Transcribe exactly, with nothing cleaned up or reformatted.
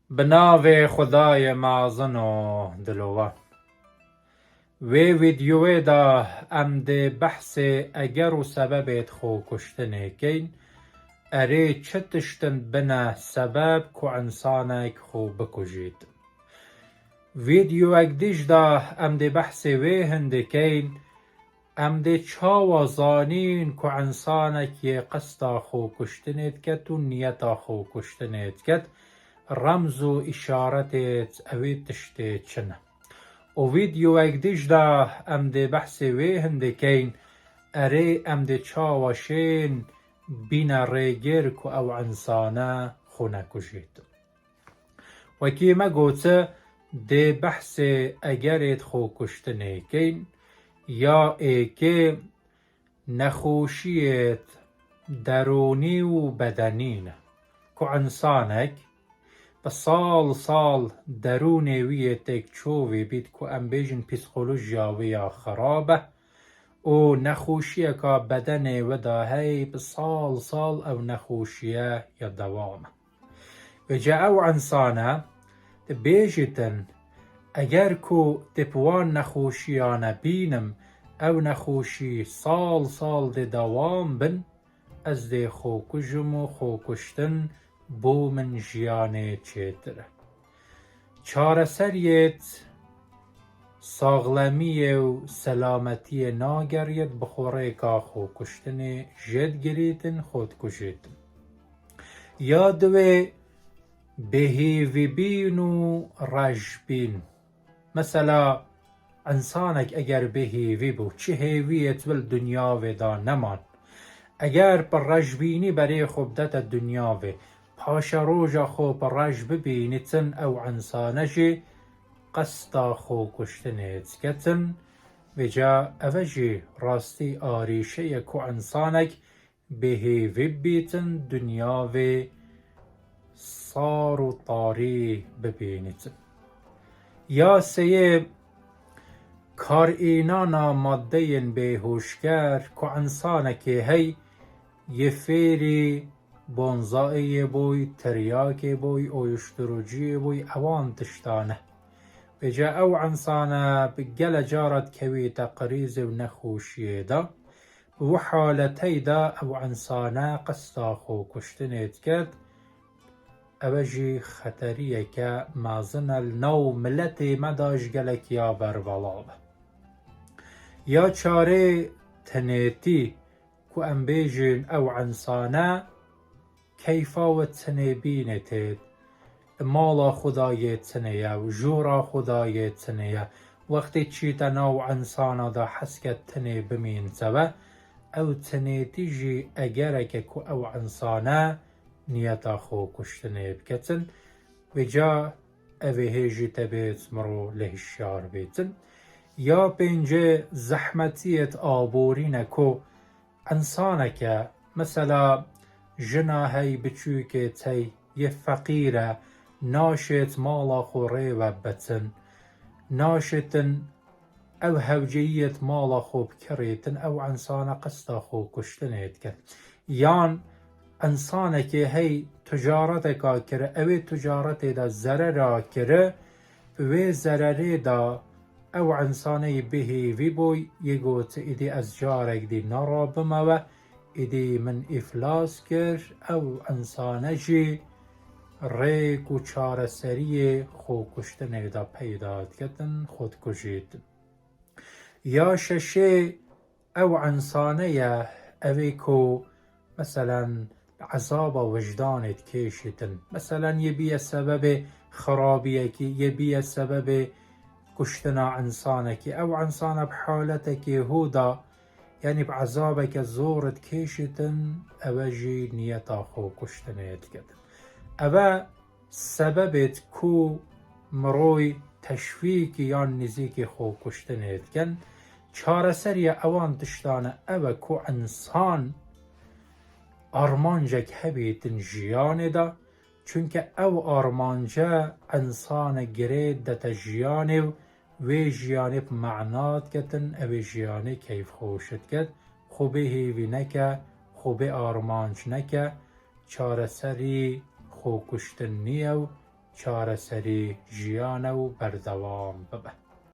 Bi navê Xwedayê mezin û dilovan. Wê vîdyoyê de em dê behsê eger û sebebêt xwekuştinê keyn. Erê, çi tiştin bine sebeb ku insanek xwe bikujît? Vîdyoyek dî jî de em dê behsê wê hindê keyn. Em dê çawa zanîn ku insanek yê qesta xwekuştinê diket û niyeta xwekuştinê diket, remz û îşaretêt ewê tiştê çi ne? Û vîdyoyek dî jî de em dê behsê wê hindê keyn, erê, em dê çawa şên bîne rêgir ku ew insane xwe nekujît. Wekî me got, dê behsê egerêt xwekuştinê keyn, ya êkê nexweşiyêt derûnî û bedenî ne. Ku insanek bi sal sal derûnê wî yê têk çovî bît, ku em bêjin psîkolojiya wî ya xerab e, û nexweşiyeka bedenê wê de hey bi sal sal ew nexweşiye ya dewam e. Vêca ew insane dibêjîtin, eger ku dê bi wan nexweşiyane bînim, ew nexweşî sal sal dê dewam bin, ez dê xwe kujim û xwekuştin bo min jiyanê çêtir e. Çareseriyêt saxlemiyê û selametiyê nageriyêt bi xwe rêka xwekuştinê jêd girîtin, xwe dikujêtin. Ya diwê bêhêvîbîn û rejbîn. Mesela, insanek eger bêhêvî bû, çi hêviyêt wil dinyavê da neman. Eger bi rejbînî berê xwe bidete dinyavê, paşeroja xwe bi rej bibînitin, ew insane jî qesta xwekuştinê diketin. Vêca eve jî rastî arîşe ye ku insanek bêhêvî bibîtin, dinyavê sar û tarî bibînitin. Ya seyê karînana maddeyên bêhoşker ku insanekê hey yê fêrî bonzaiyê boy, tiryakê boy, oyuşturuciyê boy, ewan tiştane. Vêca ew insane bi gele cara dikewîte qirîzê û nexweşiyê de. Bi wi haletey de ew insane qesta xwekuştinê diket. Ewe jî xeteriyeke mezin e, li nav miletê me de ji gelek ya berbelav e. Ya çarê tenêtî ku em bêjin ew insane keyfa we tinê bînê tê, mala xwe da yê tinê ye, jora xwe da yê tinê ye. Wextê çîte nav insana de hes ke tinê bimînte we, ew tinêtî jî egereke ku ew insane niyeta xwe kuştinê biketin, vêca evê hê jî te bêt miro lê hişyar bêtin. Ya pêncê zehmetiyêt aborîne ku Însaneke, mesela, jina hey, biçûkê tey, yê feqîr e, naşêt mala xwe rê ve betin, naşêtin ew hewceyiyêt mala xwe bikirêtin, ew însana qesta xwe kuştinê dikin. Yan însanekê hey ticareteka kiri, ew ê ticaretê de zerera kiri, bi wê zererê de ew însaneyî bihêvî bûy, yê got, îdî ez carek dî nerabime we, îdî min îflas kir, ew însane jî rêk û çareseriyê xwekuştinê de peyda diketin, xwe dikujîtin. Ya şeşê ew însane ye, ew ê ku, meselen, bi ezaba wijdanê dikêşîtin. Meselen, yê biye sebebê xirabiyekî, yê biye sebebê kuştina însanekî. Ew însane bi haletekê hû da, yanî bi ezabeke zor dikêşîtin, ewe jî niyeta xwe kuştinê diketin. Ewe sebebêt ku miroy teşwîkî yan nizîkî xwekuştinê dikin. Çareseriya ewan tiştane ew e ku însan armancek hebîtin jiyanê de, çunke ew armance însane girê dete jiyanê û wê jiyanê bi mena diketin, ew ê jiyanê keyfxweş diket, xwe bê hêvî neke, xwe bê armanc neke, çareserî xwekuştin nîye û çareserî jiyan e û berdewam bibe.